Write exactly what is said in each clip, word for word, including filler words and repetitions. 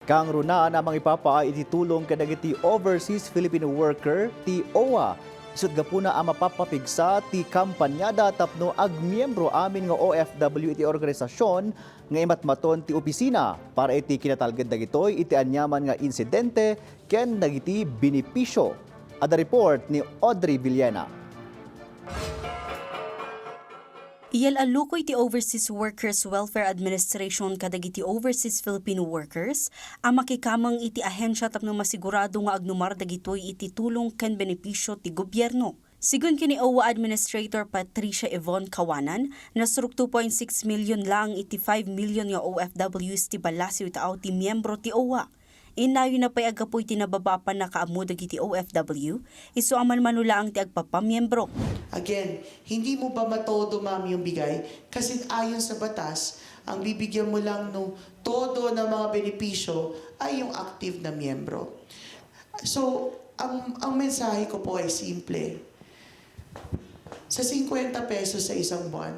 Kangrunaan a mangipapaay iti tulong kadagiti overseas Filipino worker ti O W A. Isut' gapuna a mapapapigsa ti kampanyada tapno agmiembro amin nga O F W iti organisasyon nga imatmaton ti opisina para iti kinatalged dagitoy iti aniaman nga insidente ken dagiti benepisio. Adda report ni Audrey Villena. Iyal-allukoy ti Overseas Workers Welfare Administration kadagiti overseas Filipino workers a makikameng iti ahensia tapno masigurado nga agnumar dagitoy iti tulong ken benepisio ti gobierno. Sigun ken ni O W A Administrator Patricia Yvonne Kawanan, nasurok two point six million laeng iti five million nga O F Ws ti ballasiw iti aw ti miembro ti O W A. Innayonna pay a gapu iti nababa a pannakaammo dagiti O F W, isu a manmano laeng ti agpapamiembro. Again, hindi mo ba matodo, ma'am, yung bigay? Kasi ayon sa batas, ang bibigyan mo lang ng todo na mga benepisyo ay yung active na miyembro. So, ang, ang mensahe ko po ay simple. Sa singkwenta pesos sa isang buwan,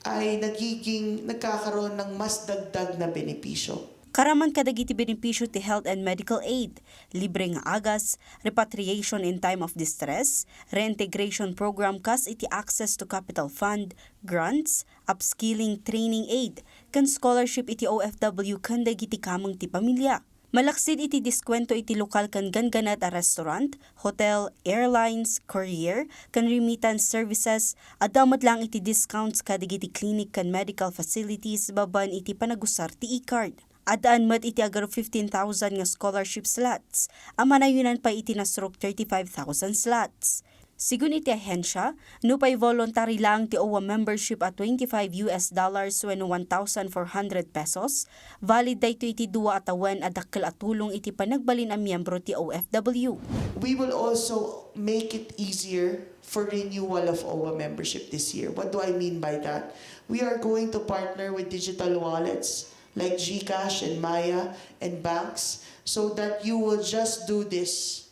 ay nagiging, nagkakaroon ng mas dagdag na benepisyo. Karaman kadagiti benepisyo ti health and medical aid, libre nga agas, repatriation in time of distress, reintegration program kas iti access to capital fund, grants, upskilling training aid, ken scholarship iti O F W ken dagiti kameng ti pamilya. Malaksid iti diskwento iti lokal ken gangganat a restaurant, hotel, airlines, courier, ken remittance services, adda met laeng iti discounts kadagiti clinic ken medical facilities babaen iti panagusar ti e-card. Addaan met iti agaro fifteen thousand nga scholarship slots, a manayonan pay iti nasurok thirty-five thousand slots. Sigun iti ahensia, nupay voluntary laeng ti O W A membership a twenty-five U S dollars wenno one thousand four hundred pesos, valid daytoy iti dua a tawen a dakkel a tulong iti panagbalin a miyembro ti O F W. We will also make it easier for renewal of O W A membership this year. What do I mean by that? We are going to partner with digital wallets like GCash and Maya and banks so that you will just do this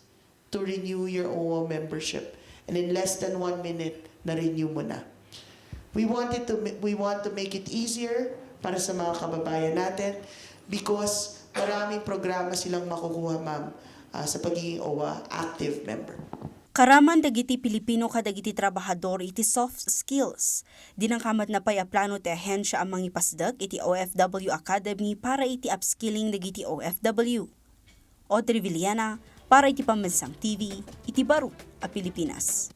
to renew your O W A membership. And in less than one minute, na-renew mo na. We wanted to ma-, we want to make it easier para sa mga kababayan natin because maraming programa silang makukuha, ma'am, ah, sa pagiging O W A active member. Karaman dagiti Pilipino kadagiti trabahador iti soft skills. Dinamkamna pay a plano ti ahensia a mangipasdek iti O F W Academy para iti upskilling dagiti O F W. Audrey Villena para iti Pambansang T V iti Baro a Pilipinas.